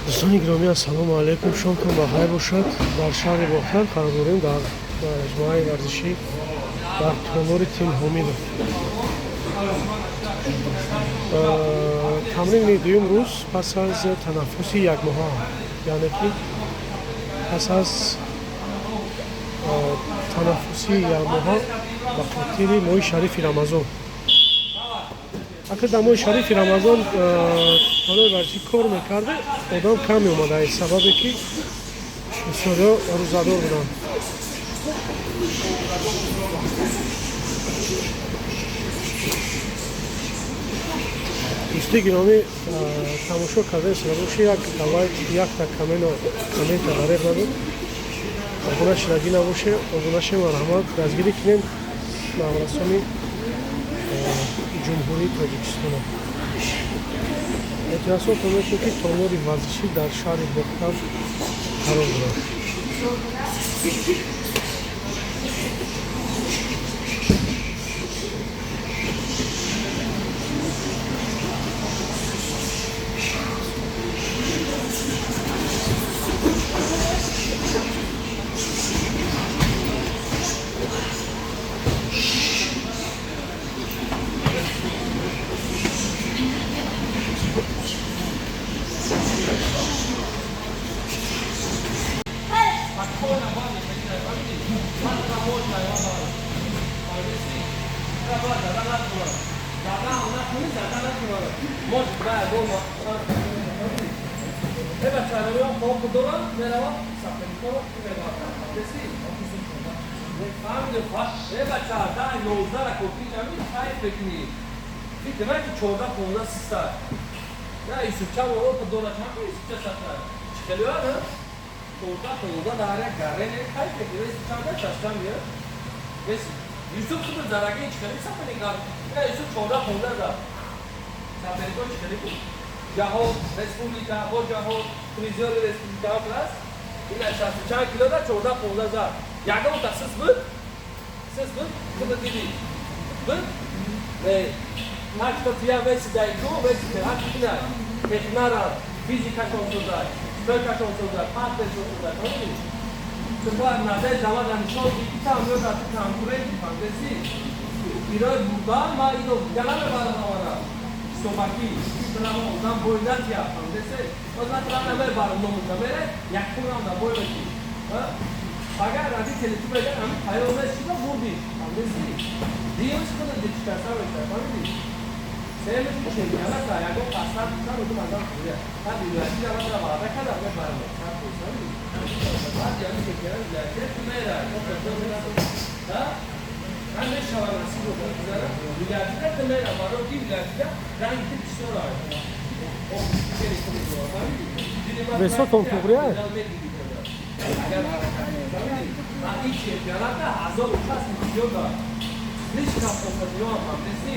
Дӯстони гиромӣ, ассалому алайкум, шомтон бахайр бошад. Дар шаҳри Бохтар қарор дорем, дар маҷмӯаи варзишӣ, дар толори Тим Ҳомидов. Тамрини дуюм рӯз пас аз танаффуси якмоҳа, яъне ки пас аз танаффуси якмоҳа ба хотири моҳи шарифи Рамазон. Акр дар моҳи шарифи Рамазон толори варзишӣ кор мекарда, одам кам меомада, аз сабабе ки бисёриҳо рӯзадор буданд. Дӯсти гиромӣ, тамошо кардаи боши, як лайк, якта коммента дареғ надод. Обуна шидагӣ набоше, обуна шем, марҳамат, дастгирӣ кунем наврасони Ҷумҳурии Тоҷикистона. Эътиросотон мекунем, ки толори варзишӣ дар шаҳри Бохтар қарор дорад. Ҷаҳон, республика, бо ҷаҳон, призёри республика класс. Ина 64 кило да 14-15 зад. Ягон та сис буд? Сис буд? Худо диди. Буд? Не. Ҳашта тия веси дайку, веси ҳашта кина. Технара, физикашон созад, стойкашон созад, пастешон созад. Фаҳмидӣ? Ту надай замон нишон дидӣ, там ё та конкурент фаҳмидӣ? Ирои бурда, ма ино галаме барам овара. Собаки, право одам бой натия, фаҳмидӣ? Боз ман тра намебарам номута мере, якум раунда бой мекунӣ. Агар родители ту мегӯянд, ҳамин тайёр нест, чиба бурдӣ? Фаҳмидӣ? Диюмш худат дичкаса мешавад, фаҳмидӣ? Сеюмш чемпионата, ягон пасар кар одам азам хӯрия. Баъд вилоятӣ ман тра ваъда кардам, мебарам. Фаҳмидӣ? Баъд яъне чемпионат вилоятӣ ту мерай. Ҳа? Ман мешавам насиб гузарам. Вилоятида ту мерам, барои ки вилоятида ранги ту бисёр ай. Весотон туғрия? Агар ҳаракат кунӣ, ин чемпионата 1000 кас миллион дорад. Слишком фосатиён фаҳмидӣ?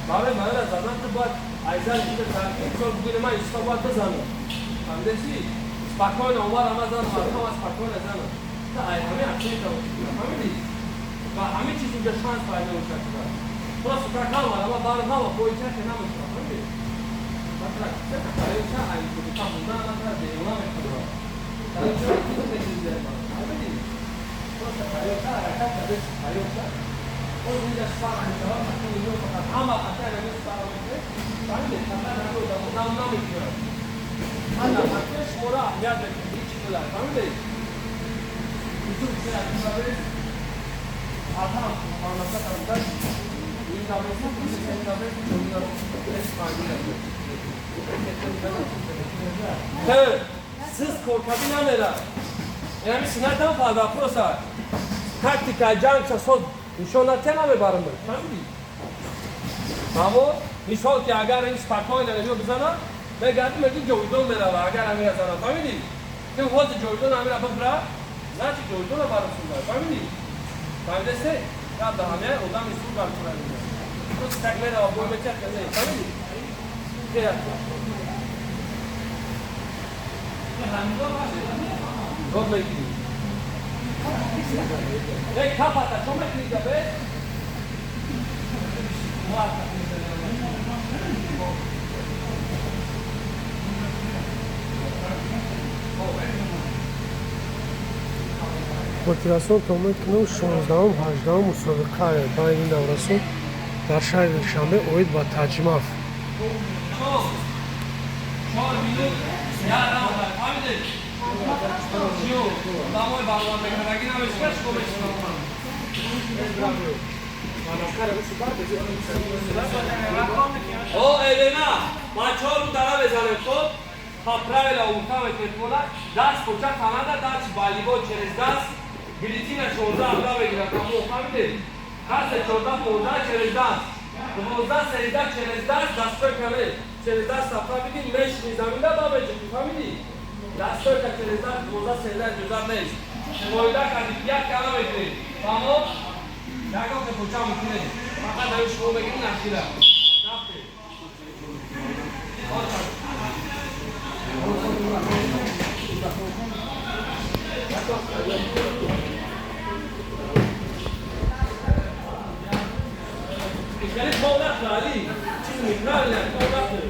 Барои манра задан ту бояд айзал ита таркиб сол бигӯи ман Юсуфа бояд бизанам. Фаҳмидӣ? Спокойно Умар ама занам, ҳама спокойно занам. Та ай ҳамин акцента фаҳмидӣ? Ва ҳамин чиз инҷо шанс пайдо мешавад. Просто так ҳама ама барам ҳама поича намешавад, фаҳмидӣ? Масалан, ча ай куда буда, масалан, девона мехӯрад. Ча куда мечизем, фаҳмидӣ? Просто тайёрша ҳаракат карда, тайёрша. Боз инҷа сар мешавад, фақат инҷо фақат ҳама қатъан ҳамин сар мешавад. Фаҳмидӣ? Фақат ҳамин одам намекунад. Ман дар ҳақиқат шуморо аҳамият мекунам, ҳеҷ чиз, фаҳмидӣ? Ютуб чиз Адам, мамлакат ин сиз коркардӣ намера. Инами синатам фада просто тактика ҷанг часод нишон натия намебарам. Фаҳмидӣ? Фаҳмо? Мисол ки агар ин спокойно набиё бизана, мегардӣ мегӯ ҷовидон мерава, агар амира зана, фаҳмидӣ? Ки ҳозир ҷовидон амира бибра, значит ҷовидона барасунда, фаҳмидӣ? Фаҳмидасте? Гап да ҳамия одами сур барчуна. Просто так мерава бой меча хеле, фаҳмидӣ? Год мегирӣ. Эй, капата, чо мекунӣ гапе? Хотиррасон то мекунам 16-ум 18-ум мусобиқа байни наврасон дар шаҳри Душанбе оид ба таҷмаф. 4 минут як раунд, фаҳмидед? Чиё? Одамои баромад мекардагӣ намешинад, чӣ кор мешинад? О, Елена, бачаҳо рӯ дара мезанем, хоб? По правила урта мекунед, даст коча канада, даст болевой через даст, гильотина 14 ҳабда мегирад, тамом, фаҳмидед? Касе 14 15 через даст, 12 13 через даст, дасттой каме, через даст фаҳмидӣ, мешини заминда ба меҷиқӣ, фаҳмидӣ? Дасттой ка через даст, 12 13 иҷозат нест. Фоида кардӣ, як кала мекунӣ, фаҳмо? Ягон ке коча мумкин нест. Фақат ҳамин шумо мегирӣ нашира. Рафтем. Хеле хоб нахӯр, Али. Чиз неправильно, хоб нахӯр.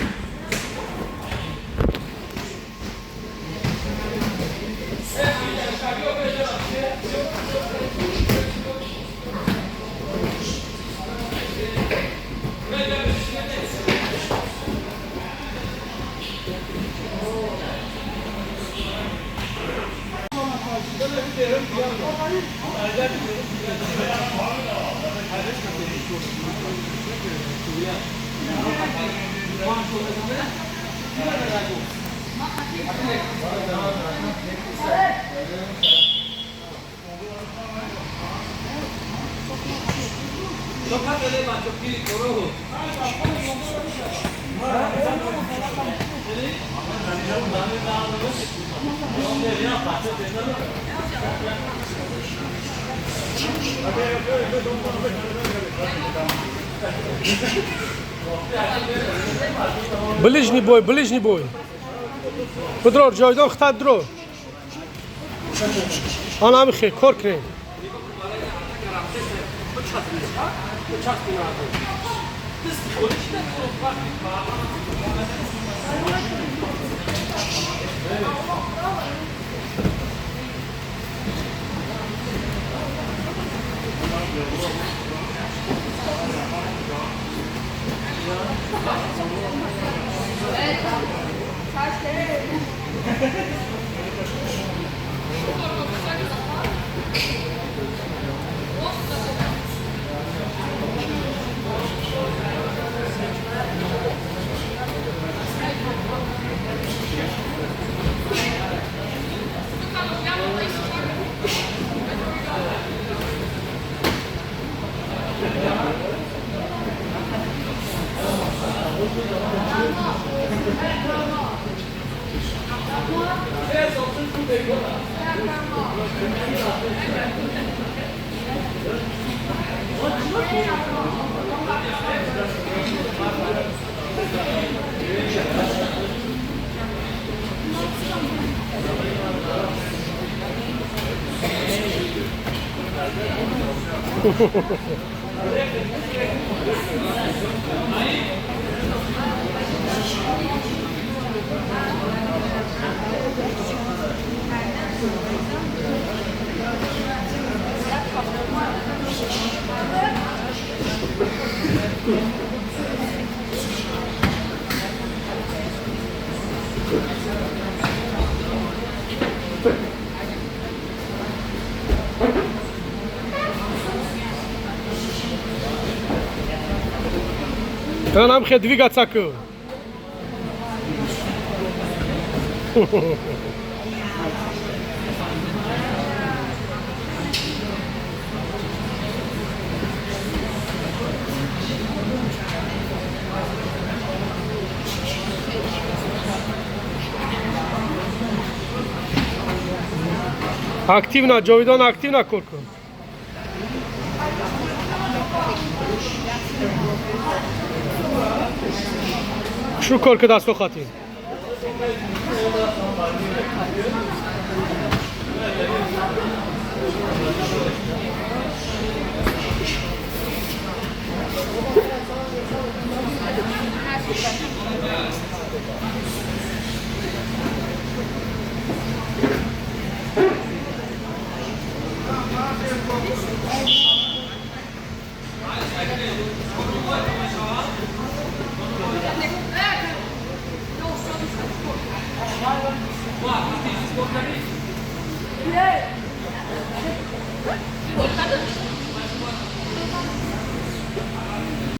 Ближний бой, ближний бой. Бдрор, ҷойдон хитат дро. Ана ҳами хел кор кунем. Нам хе двигаться к. Активно, Ҷовидон, активно кор кун. Шу кор ки дасту хати.